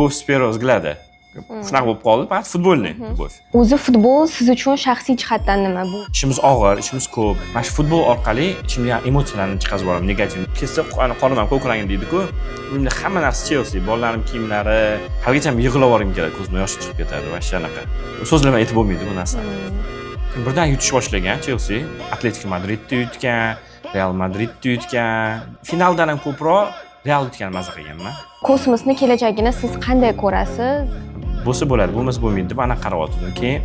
Любовь с первого взгляда. Shunaqa bo'lib qoldi, faqat футбольный любовь. O'zi futbol siz uchun shaxsiy jihatdan nima bu? Ishimiz og'ir, ishimiz ko'p. Mana shu futbol orqali ichimdagi emotsiyalarni chiqarib yuboraman, negativ. Kelsa, ana qonim ham ko'k rangli deydi-ku. Uyimda hamma narsa Chelsea, bolalarim kiyimlari, haligacha yig'lab yuborgim keladi, ko'zimdan yosh chiqib ketadi, вообще anaqa. So'zlar bilan aytib bo'lmaydi bu narsani. Birdan yutish boshlagan Chelsea, Atletiko Madridni yutgan, Real Madridni yutgan. Finaldan ham ko'proq Real yutgan, maza qilganman. Kosmosni kelajagini siz qanday ko'rasiz? Bo'lsa bo'ladi, bo'lmasa bo'lmaydi deb anaqa qarayotgandim. Keyin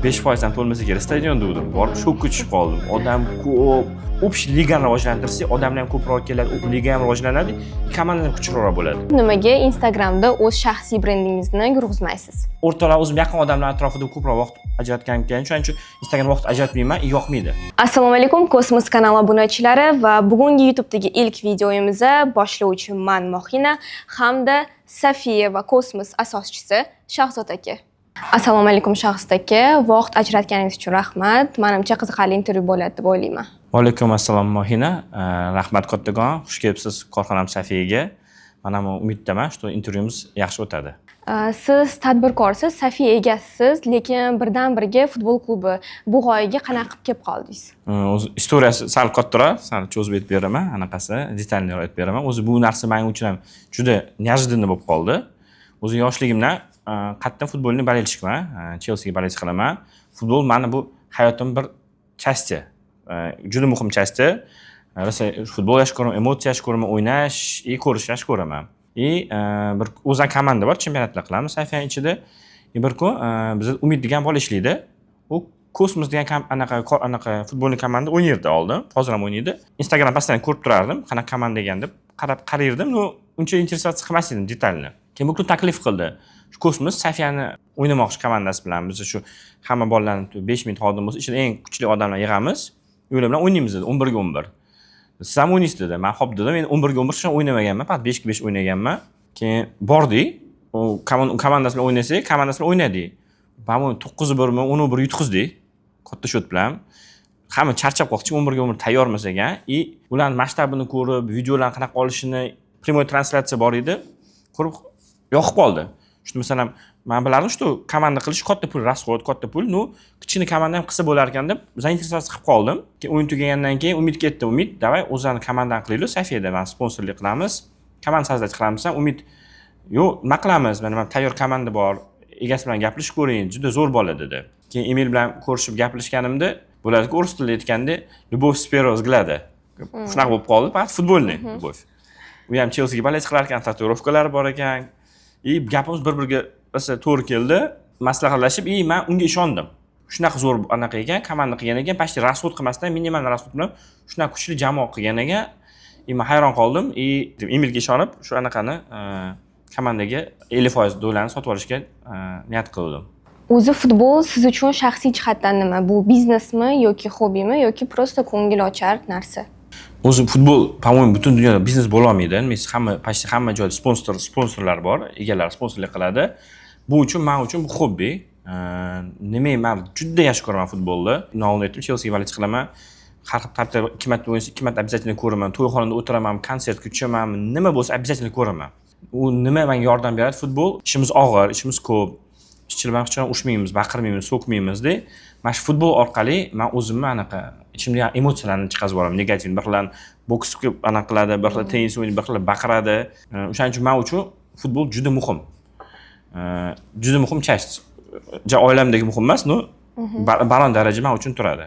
5% ham to'lmasa kerak, stadionda edim. Borib shokka tushib qoldim. Odam ko'p. Общий ligani rivojlantirsak, odamlar ham ko'proq keladi, liga ham rivojlanadi, komanda ham kuchliroq bo'ladi. Nimaga Instagramda o'z shaxsiy brendingizni yurg'izmaysiz? O'rtoqlar, o'zim yaqin odamlar atrofida ko'proq vaqt ajratgan ekan, shuning uchun Instagram vaqt ajratmayman, yoqmaydi. Assalomu alaykum, Kosmos kanali obunachilari va bugungi YouTube'dagi ilk videomizda boshlovchi man Mohina hamda Safiya va Kosmos asoschisi Shahzod aka. Assalomu alaykum, Shahzod aka, vaqt ajratganingiz uchun rahmat. Manimcha, qiziqarli intervyu bo'ladi deb o'ylayman. Va alaykum assalom, Mohina. Rahmat kattakon, xush kelibsiz korxonam Safiyaga. Man ham umiddaman, что intervyumiz yaxshi o'tadi. Siz tadbirkorsiz, Safiya egasisiz, lekin birdan birga futbol klubi, bu g'oyaga qanaqa qilib kelib qoldingiz? O'zi история si sal kattaroq, sal cho'zib aytib beraman, anaqasi детальный roq aytib beraman. O'zi bu narsa men uchun ham juda неожиданно bo'lib qoldi. O'zi yoshligimdan qattiq futbolni болельщик man, Chelsiga болеть qilaman. Futbol mani bu hayotim bir части, juda muhim части. Rosa futbol yaxshi ko'raman, emotsiya yaxshi ko'raman, o'ynash и ko'rish yaxshi ko'raman. И bir o'zani komanda bor, chempionatlar qilamiz Safiyani ichida. И bir kun bizda Umid degan bola ishlaydi. U Kosmos degan anaqa футбольный komanda o'ynardi oldin, hozir ham o'ynaydi. Instagram постоянно ko'rib turardim, qanaqa komanda ekan deb qarab qaraydim, но uncha интересоваться qilmas edim детально. Keyin bu kun taklif qildi. Shu Kosmos Safiyani o'ynamoqchi komandasi bilan biz shu hamma bolalarni, 5 ming xodim bo'lsa, ichida eng kuchli odamlarni yig'amiz, ular bilan o'ynaymiz dedi, 11ga 11. Siz ham o'ynaysiz dedi. Man "Xo'p" dedim. Men 11ga 11 hech qachon o'ynamaganman, faqat 5ga 5 o'ynaganman. Keyin bordik, u komandasi bilan o'ynasak, komandasi bilan o'ynadik. По-моему, 9-1mi, 10-1 yutqizdik katta счёт bilan. Hamma charchab qoldik, 11ga 11 tayyor emas ekan. И ularni masshtabini ko'rib, videolarni qanaqa olishini, прямой translyatsiya bor edi, ko'rib yoqib qoldi. Shu masalan, man bilardim, что komanda qilish katta pul, расход, katta pul, ну kichkina komanda ham qilsa bo'lar ekan deb заинтересоваться qilib qoldim. Keyin o'yin tugagandan keyin Umid ketdi. "Umid, давай o'zani komandani qilaylik Safiyada, man sponsorlik qilamiz, komanda создать qilamiz" desam, Umid: "Yo'q, nima qilamiz, mana tayyor komanda bor, egasi bilan gaplashib ko'ring, juda zo'r bola" dedi. Keyin Emil bilan ko'rishib gaplashganimda, bo'ladiku, o'ris tilida aytganda, любовь с первого взгляда, shunaqa bo'lib qoldi, faqat футбольный любовь. U ham Chelsiga болеть qilar ekan, tatuirovkalari bor ekan, и gapimiz bir biriga rosa to'g'ri keldi, maslahatlashib, и man unga ishondim. Shunaqa zo'r anaqa ekan, komanda qilgan ekan, почти расход qilmasdan, minimal расход bilan shunaqa kuchli jamoa qilgan ekan, и man hayron qoldim. И Emilga ishonib, shu anaqani, komandaga 50% доля ni sotib olishga niyat qildim. O'zi futbol siz uchun shaxsiy jihatdan nima? Bu biznesmi yoki hobbimi yoki просто ko'ngilochar narsa? O'zi futbol, по-моему, butun dunyoda biznes bo'lolmaydi. Nimasi, hamma, почти hamma joyda sponsorlar bor, egalari sponsorlik qiladi. Bu uchun, man uchun bu hobbi. Nima, man juda yaxshi ko'raman futbolni. Oldin aytdim, Chelsiga болеть qilaman. Har hafta ikki marta o'ynasa, ikki marta обязательно ko'raman. To'yxonada o'tiraman, konsertga tushaman, nima bo'lsa, обязательно ko'raman. U nima menga yordam beradi futbol? Ishimiz og'ir, ishimiz ko'p, ishchilar bilan hech qachon urushmaymiz, baqirmaymiz, so'kmaymizda. Mana shu futbol orqali man o'zimni anaqa ichimdagi emotsiyalarni chiqarib yuboraman, negativ. Bir xil boksga anaqa qiladi, bir xil tennis o'ynaydi, bir xil baqiradi. O'shaning uchun man uchun futbol juda muhim, juda muhim часть. Ja oilamdagi muhim emas, но baland daraja man uchun turadi.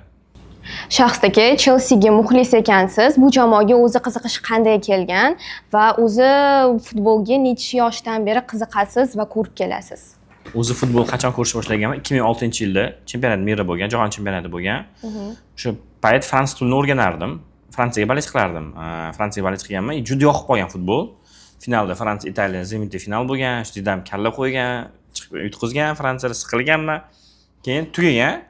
Shahzod aka, Chelsiga muxlis ekansiz. Bu jamoaga o'zi qiziqish qanday kelgan va o'zi futbolga necha yoshdan beri qiziqasiz va ko'rib kelasiz? O'zi futbol qachon ko'rishni boshlaganman? 2006-yilda чемпионат мира bo'lgan, jahon chempionati bo'lgan. O'sha payt fransuz tilini o'rganardim, Fransiyaga болеть qilardim. Fransiyaga болеть qilganman и juda yoqib qolgan futbol. Finalda Fransiya, Italiya zenitda final bo'lgan, shu dadam kalla qo'ygan, chiqib yutqizgan Fransiyada, siqilganman. Keyin tugagan,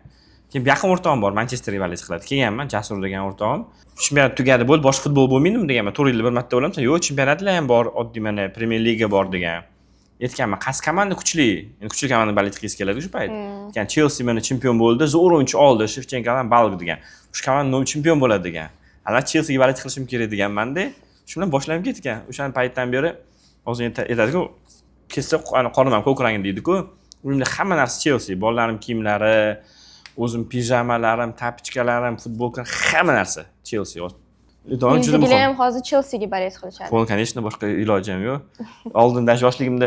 keyin yaqin o'rtog'im bor, Manchesterga болеть qiladi, kelganman, Jasur degan o'rtog'im. "Chempionat tugadi, bo'ldi, boshqa futbol bo'lmaydimi?" deganman. 4 yilda bir marta bo'ladimi? "Yo'q, chempionatlar ham bor, oddiy mana Premyer Liga bor" degan. Aytganman: "Qaysi komanda kuchli?" Endi kuchli komanda болеть qilgisi keladi o'sha payt. Aytgan: "Chelsi mana chempion bo'ldi, zo'r o'yinchi oldi, Shevchenko bilan Balog degan, shu komanda chempion bo'ladi" degan. "Albatta, Chelsiga болеть qilishim kerak" deganmanda. Shu bilan boshlanib ketgan. O'sha paytdan beri, hozir aytadiku, Ketsa, ana, qonim ham ko'k rang deydi-ku. Uyimda hamma narsa Chelsi. Bolalarim kiyimlari, o'zim pijamalarim, тапочка larim, futbolka, hamma narsa Chelsi. Juda Uyingizdagilar muhim. ham hozir Chelsiga болеть qilishadi. Fon, конечно, boshqa iloji ham yo'q. Oldin даже yoshligimda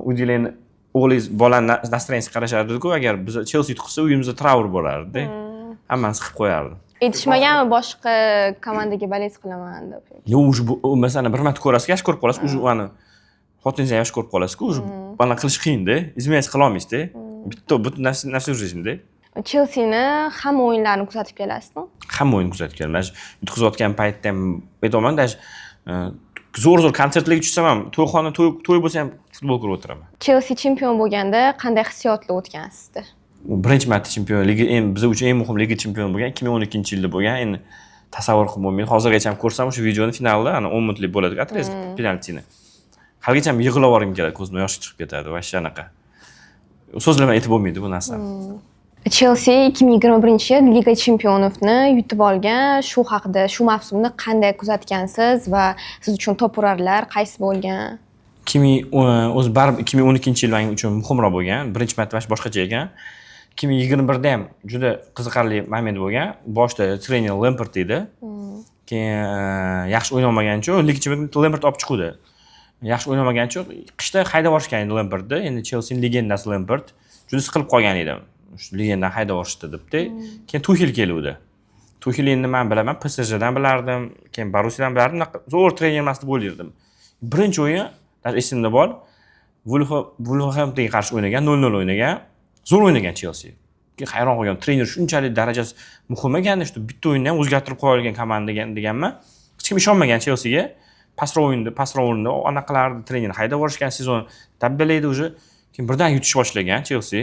uydagilarni, o'g'lingiz, bolani настроение siga qarashardi-ku, agar biz Chelsi yutqizsa, uyimizda траур bo'lardi. Hammani siqib qo'yardi. Aytishmaganmi boshqa komandaga болеть qilaman deb? Yo'q, уже bu masalan, bir marta ko'rasiz, yaxshi ko'rib qolasiz, уже ani xotiningizni ham yaxshi ko'rib qolasizku, уже anaqa qilish qiyinda, изменять qilolmaysizda. Bitta butun narsa на всю жизнь da. Chelsi'ni hamma o'yinlarini kuzatib kelasizmi? Hamma o'yin kuzatib keldim. Даже yutqizayotgan paytda ham aytyapman, даже zo'r zo'r konsertlarga tushsam ham, to'yxona, to'y bo'lsa ham futbol ko'rib o'tiraman. Chelsi chempion bo'lganda qanday hissiyotlar o'tgan sizda? U birinchi marta chempion liga, eng biz uchun eng muhim liga chempioni bo'lgan, 2012-yilda bo'lgan. Endi tasavvur qilib bo'lmaydi. Hozirgacha ham ko'rsam o'sha videoni, finalda ana 10 minutlik bo'ladi отрезок, penaltini. Haligacha ham yig'lab yuborgim keladi, ko'zimdan yosh chiqib ketadi. Вообще anaqa. So'zlar bilan aytib bo'lmaydi bu narsani. Chelsi 2021 yil Liga Чемпионов ni yutib olgan. Shu haqida, shu mavsumni qanday kuzatgansiz va siz uchun top urarlar qaysi bo'lgan? 2000 o'zi baribir 2012 yil men uchun muhimroq bo'lgan. Birinchi marta mana boshqacha ekan. 2021da ham juda qiziqarli moment bo'lgan. Boshida trener Lempard edi. Keyin yaxshi o'ynolmagani uchun Liga Chempionatida Lempard olib chiquvdi. Yaxshi o'ynolmagani uchun qishda haydab yuborishgan edi Lempardni. Endi Chelsining legendasi Lempard. Juda siqilib qolgan edim. Shu legendani haydab yuborishdi debdi. Keyin Tuxel keluvdi. Tuxel endi men bilaman, PSJdan bilardim, keyin Borussiyadan bilardim. Unaqa zo'r trener emas deb o'ylardim. Birinchi o'yin, даже esimda bor. Wolverhamptonga qarshi o'ynagan, 0-0 o'ynagan. Zo'r o'ynagan Chelsi. Keyin hayron qolgan. Trener shunchalik darajasi muhim ekan, shu bitta o'yinda ham o'zgartirib qo'ya olgan komanda deganman. Hech kim ishonmagan Chelsiga. Pastroq o'rinda anaqa qilardi, trener haydab yuborishgan, sezon dabdalaydi уже. Keyin birdan yutish boshlagan Chelsi.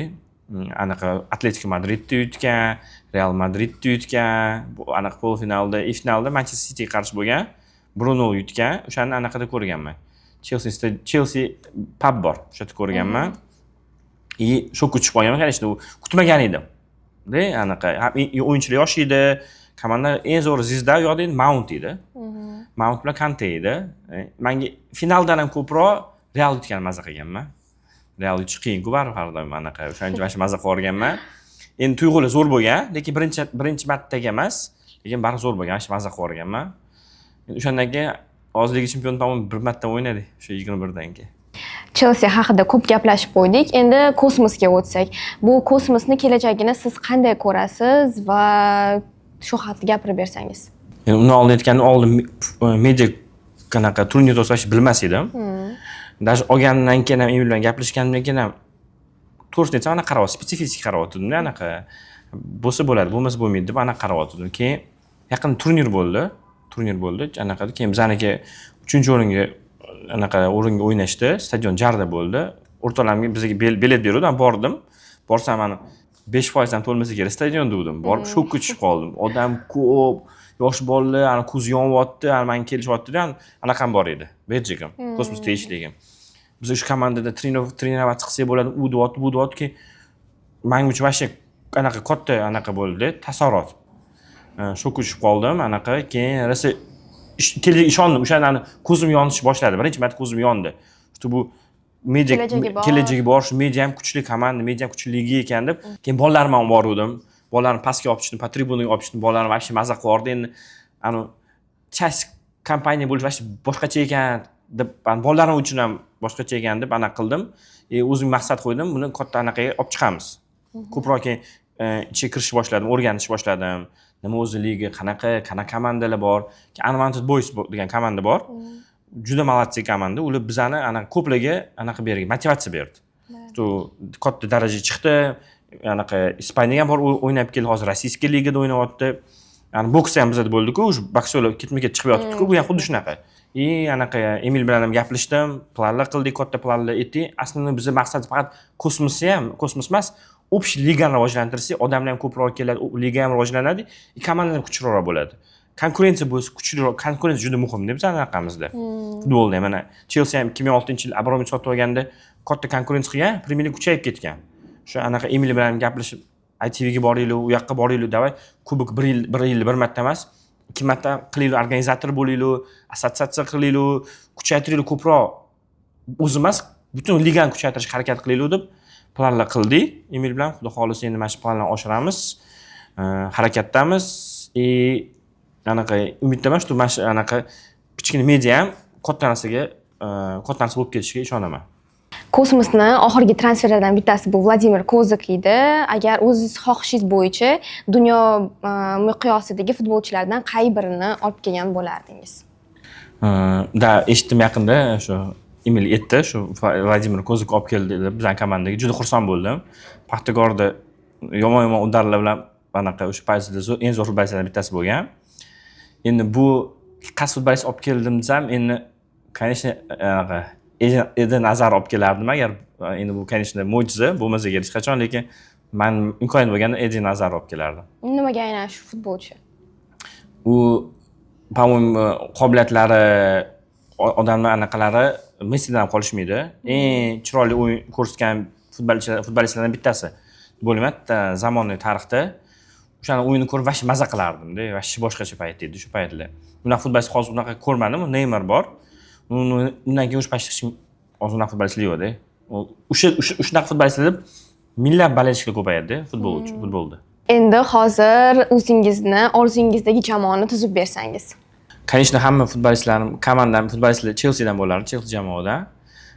Anaqa Atletiko Madridni yutgan, Real Madridni yutgan, bu anaqa полуфинал da, и finalda Manchester Cityga qarshi bo'lgan. 1-0 yutgan. O'shani anaqada ko'rganman. Chelsea Chelsea pub bor. O'sha yerda ko'rganman. И shokka tushib qolganman, конечно, u kutmagan edim. De, anaqa o'yinchilar yosh edi. Komanda eng zo'r звезда u yoqda endi Mount edi. Mount bilan Kante edi. Menga finaldan ham ko'proq Real yutgan maza qilganman. Real yutish qiyin-ku baribir har doim anaqa. O'shaning uchun mana shu maza qilib yuborganman. Endi tuyg'ular zo'r bo'lgan, lekin birinchi martaga emas, lekin baribir zo'r bo'lgan, shu maza qilib yuborganman. Endi o'shandan keyin hozir Liga Chempionlar tomon bir marta o'ynadik o'sha 21dan keyin. Chelsi haqida ko'p gaplashib qo'ydik. Endi kosmosga o'tsak. Bu kosmosni kelajagini siz qanday ko'rasiz va shu haqida gapirib bersangiz. Endi undan oldin aytganim, oldin media qanaqa turnir to'g'risida bilmas edim. Даже olgandan keyin ham, Emil bilan gaplashganimdan keyin ham, to'g'risini aytsam, anaqa qarab, специфик qarayotgandim anaqa bo'lsa bo'ladi, bo'lmasa bo'lmaydi deb anaqa qarayotgandim. Keyin yaqin turnir bo'ldi. Turnir bo'ldi. Anaqada keyin bizaniki uchinchi o'ringa, anaqa o'ringa o'ynashdi. Stadion jarda bo'ldi. O'rtoqlarimga, bizga bilet beruvdi, man bordim. Borsam, mana, 5% ham to'lmasa kerak stadion degandim. Borib shokka tushib qoldim. Odam ko'p, yosh bolalar, ana ko'zi yonyapti, ana manga kelishyapti, anaqam bor edi. Bedjikim, kosmos tegishligim. Biz o'sha komandada тренироваться qilsak bo'ladi, u deyapti, bu deyapti, keyin manga uchun вообще anaqa katta anaqa bo'ldi, taassurot. Shokka tushib qoldim, anaqa keyin rosa kelajakka ishondim. O'shanda ko'zim yonishni boshladi. Birinchi marta ko'zim yondi. Что bu media kelajagi bor. Kelajagi bor, shu media ham kuchli komanda, media ham kuchli liga ekan deb. Keyin bolalarim ham boruvdim. Bolalarim pastga olib tushdim, по tribunaga olib tushdim. Bolalarim вообще maza qilib yubordi. Endi anu часть kompaniya bo'lish вообще boshqacha ekan deb, ani bolalarim uchun ham boshqacha ekan deb anaqa qildim. O'zim maqsad qo'ydim, buni katta anaqaga olib chiqamiz. Ko'proq keyin ichiga kirishni boshladim, o'rganishni boshladim. Nima o'zi liga, qanaqa, qanaqa komandalar bor. Keyin Unwanted Boys degan komanda bor. Juda молодцы komanda. Ular bizani anaqa ko'plarga anaqa bergan, motivatsiya berdi. Что katta darajaga chiqdi. Anaqa Ispaniyaga ham borib o'ynab keldi, hozir российский ligada o'ynayapti. Ya'ni boks ham bizada bo'ldi-ku, уже boksyorlar ketma-ket chiqib yotibdi-ku, bu ham xuddi shunaqa. И anaqa Emil bilan ham gaplashdim, planlar qildik, katta planlar aytdik. Aslida bizni maqsad faqat kosmosni ham, kosmos emas, общий ligani rivojlantirsak, odamlar ham ko'proq keladi, liga ham rivojlanadi, и komanda ham kuchliroq bo'ladi. Konkurensiya bo'lsa kuchliroq, konkurensiya juda muhim deb bizani anaqamizda. Futbolda ham mana Chelsi ham 2006-yil Abramovich sotib olganda katta konkurensiya qilgan, Premier Liga kuchayib ketgan. Shu anaqa Emil bilan ham gaplashib, ITVga boringlar, u yoqqa boringlar, давай kubok bir yil bir marta emas, ikki marta qilinglar, organizator bo'linglar, assotsiatsiya qilinglar, kuchaytiringlar ko'proq. O'zi emas. Butun ligani kuchaytirishga harakat qilaylik deb planlar qildik Emil bilan. Xudo xohlasa, endi mana shu planlarni oshiramiz. Harakatdamiz и anaqa umiddaman, что mana shu anaqa kichkina media ham katta narsaga, katta narsa bo'lib ketishiga ishonaman. Kosmosni oxirgi transferlardan bittasi bu Vladimir Kozak edi. Agar o'zingiz xohishingiz bo'yicha dunyo miqyosidagi futbolchilardan qay birini olib kelgan bo'lardingiz? Да, eshitdim yaqinda, shu Emil aytdi, shu Vladimir Kozak olib keldi deb bizani komandaga. Juda xursand bo'ldim. Paxtakorda yomon yomon удар lar bilan anaqa o'sha paytida eng zo'r futbolistlardan bittasi bo'lgan. Endi bu qaysi futbolist olib keldim desam, endi, конечно, anaqa Eden Azar olib kelardim. Agar endi bu, конечно, mo'jiza bo'lmasa kerak hech qachon, lekin man imkoniyat bo'lganda Eden Azar olib kelardim. Nimaga aynan shu futbolchi? U, по-моему, qobiliyatlari, odamlar anaqalari Messidan ham qolishmaydi. Eng chiroyli o'yin ko'rsatgan futbolistlardan bittasi deb o'ylayman zamonaviy tarixda. O'shani o'yinini ko'rib вообще maza qilardimda, вообще boshqacha payt edi shu paytlar. Bunaqa futbolist hozir unaqa ko'rmadim. Neymar bor, undan keyin o'sha paytda hech kim, hozir unaqa futbolistlar yo'qda. O'sha shunaqa futbolistlar deb minglab болельщик lar ko'payadida futbol uchun, futbolda. Endi hozir o'zingizni orzungizdagi jamoani tuzib bersangiz. Конечно, hamma futbolistlarim, komandam futbolistlar Chelsidan bo'lardi, Chelsi jamoadan.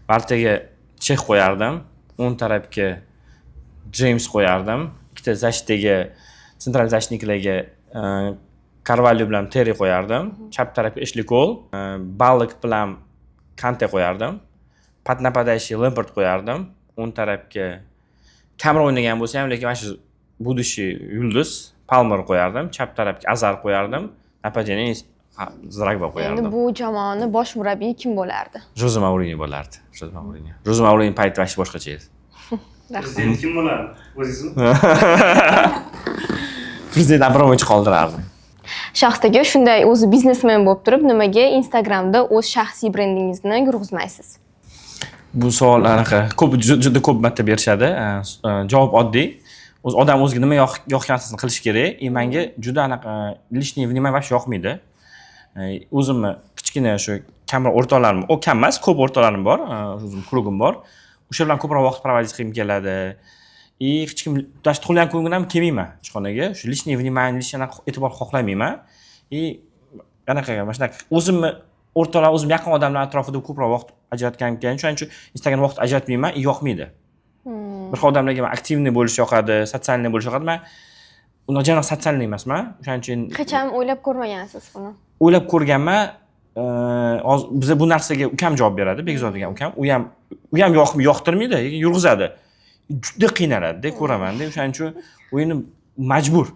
Ворота ga Chex qo'yardim, o'ng tarafga Jeyms qo'yardim, ikkita защита ga, центральный защитник larga Karvalyo bilan Terri qo'yardim, chap tarafga Eshli Kol, Ballak bilan Kante qo'yardim, под нападающий Lempard qo'yardim, o'ng tarafga kamroq o'ynagan bo'lsa ham, lekin mana shu будущий yulduz Palmer qo'yardim, chap tarafga Azar qo'yardim, нападение Drogba qo'yardim. Endi bu jamoani bosh murabbiyi kim bo'lardi? Joze Mourinyo bo'lardi. Joze Mourinyo. Joze Mourinyo payti вообще boshqacha edi. Rahmat. Prezident kim bo'lardi? O'zingizmi? Prezident Abramovich qoldirardim. Shahzod aka, shunday o'zi biznesmen bo'lib turib, nimaga Instagramda o'z shaxsiy brendingizni yurg'izmaysiz? Bu savol anaqa ko'p, juda ko'p marta berishadi. Javob oddiy. O'zi odam o'ziga nima yoqgan narsasini qilishi kerak. И menga juda anaqa лишний внимание вообще yoqmaydi. O'zimni kichkina shu kamroq o'rtoqlarim, o kam emas, ko'p o'rtoqlarim bor, o'zim круг im bor. O'sha bilan ko'proq vaqt проводить qilgim keladi. И hech kim, даже tug'ilgan kunimga ham kelmayman ishxonaga. Shu лишний внимание, лишний anaqa e'tibor xohlamayman. И anaqa mana shunaqa o'zimni o'rtoqlar, o'zim yaqin odamlar atrofida ko'proq vaqt ajratganim keladi. Shuning uchun Instagram vaqt ajratmayman и yoqmaydi. Bir xil odamlarga активный bo'lish yoqadi, социальный bo'lish yoqadi. Man unaqa социальный emasman. O'shaning uchun Hech ham o'ylab ko'rmagansiz buni? O'ylab ko'rganman. Hozir biza bu narsaga ukam javob beradi, Bekzod degan ukam. U ham yoqtirmaydi, lekin yurg'izadi. Juda qiynaladida, ko'ramanda. O'shaning uchun u endi majbur.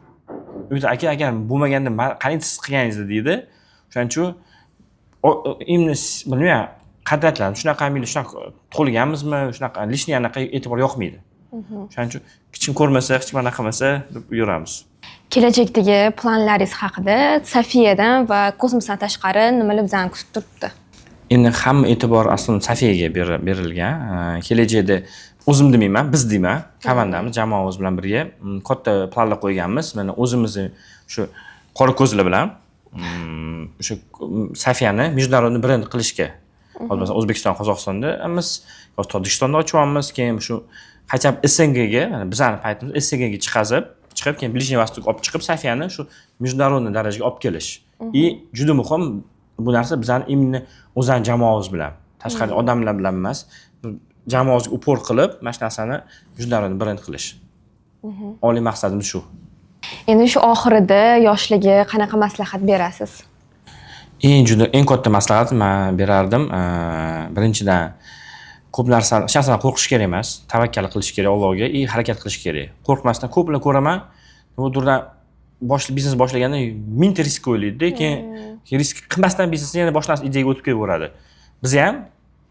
Uyda aka, agar bo'lmaganda qanday siz qilganingizda deydi. O'shaning uchun именно bilmayman, qadriyatlarimiz shunaqami, shunaqa tug'ilganmizmi, shunaqa лишний anaqa e'tibor yoqmaydi. O'shaning uchun hech kim ko'rmasa, hech kim anaqa qilmasa deb yuramiz. Kelajakdagi planlaringiz haqida, Sofiyadan va kosmosdan tashqari nimalar bizani kutib turibdi? Endi hamma e'tibor aslida Sofiyaga berilgan. Kelajakda o'zim demayman, biz deyman, komandamiz, jamoamiz bilan birga katta planlar qo'yganmiz. Mana o'zimizni shu qora ko'zlar bilan o'sha Sofiyani международный brend qilishga. Hozir masalan O'zbekiston, Qozog'istonda hozir Tojikistonda ochyapmiz, keyin shu хотя бы СНГ ga, mana bizani paytimiz СНГ ga chiqazib, chiqib, keyin Ближний Восток olib chiqib, Sofiyani shu международный darajaga olib kelish. И juda muhim bu narsa bizani именно o'zani jamoamiz bilan, tashqari odamlar bilan emas, jamoamizga упор qilib, mana shu narsani международный brend qilish. Oliy maqsadimiz shu. Endi shu oxirida yoshlarga qanaqa maslahat berasiz? Eng juda eng katta maslahat man berardim, birinchidan, ko'p narsa, hech narsadan qo'rqish kerak emas, tavakkal qilish kerak Allohga и harakat qilish kerak. Qo'rqmasdan. Ko'plar ko'raman, nimadirdan bosh biznes boshlaganda mingta risk o'ylaydida, keyin risk qilmasdan biznesni yana boshqa ideyaga o'tib ketaveradi. Biz ham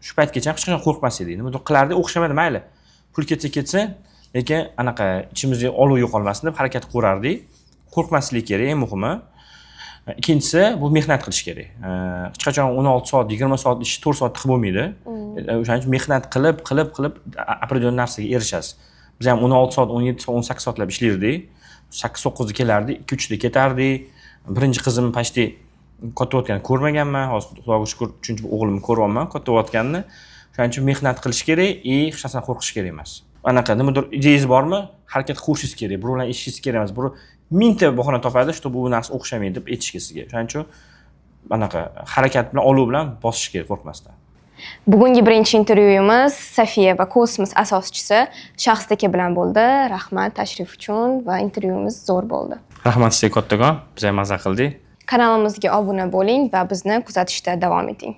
shu paytgacha hech qachon qo'rqmas edik. Nimadir qilardik, o'xshamadi, mayli. Pul ketsa ketsin, lekin anaqa ichimizda olov yo'qolmasin deb harakat qilaverardik. Qo'rqmaslik kerak eng muhimi. Ikkinchisi, bu mehnat qilish kerak. Hech qachon 16 soat, 20 soat ishni 4 soatda qilib bo'lmaydi. O'shaning uchun mehnat qilib, qilib, qilib определенный narsaga erishasiz. Biz ham 16 soat, 17 soat, 18 soatlab ishlardik. 8 9da kelardik, 2 3da ketardik. Birinchi qizim почти katta bo'layotganini ko'rmaganman. Hozir Xudoga shukur, uchinchi o'g'limni ko'ryapman katta bo'layotganini. Shuning uchun mehnat qilish kerak и hech narsadan qo'rqish kerak emas. Anaqa nimadir ideyangiz bormi, harakat qilishingiz kerak, birov bilan eshitishingiz kerak emas. Birov mingta bahona topadi, что bu narsa o'xshamaydi deb aytishga sizga. Shuning uchun anaqa harakat bilan, olov bilan bosish kerak qo'rqmasdan. Bugungi birinchi intervyuimiz Safiya va Kosmos asoschisi Shahzod aka bilan bo'ldi. Rahmat tashrif uchun va intervyuimiz zo'r bo'ldi. Rahmat sizga kattakon, biz ham maza qildik. Kanalimizga obuna bo'ling va bizni kuzatishda davom eting.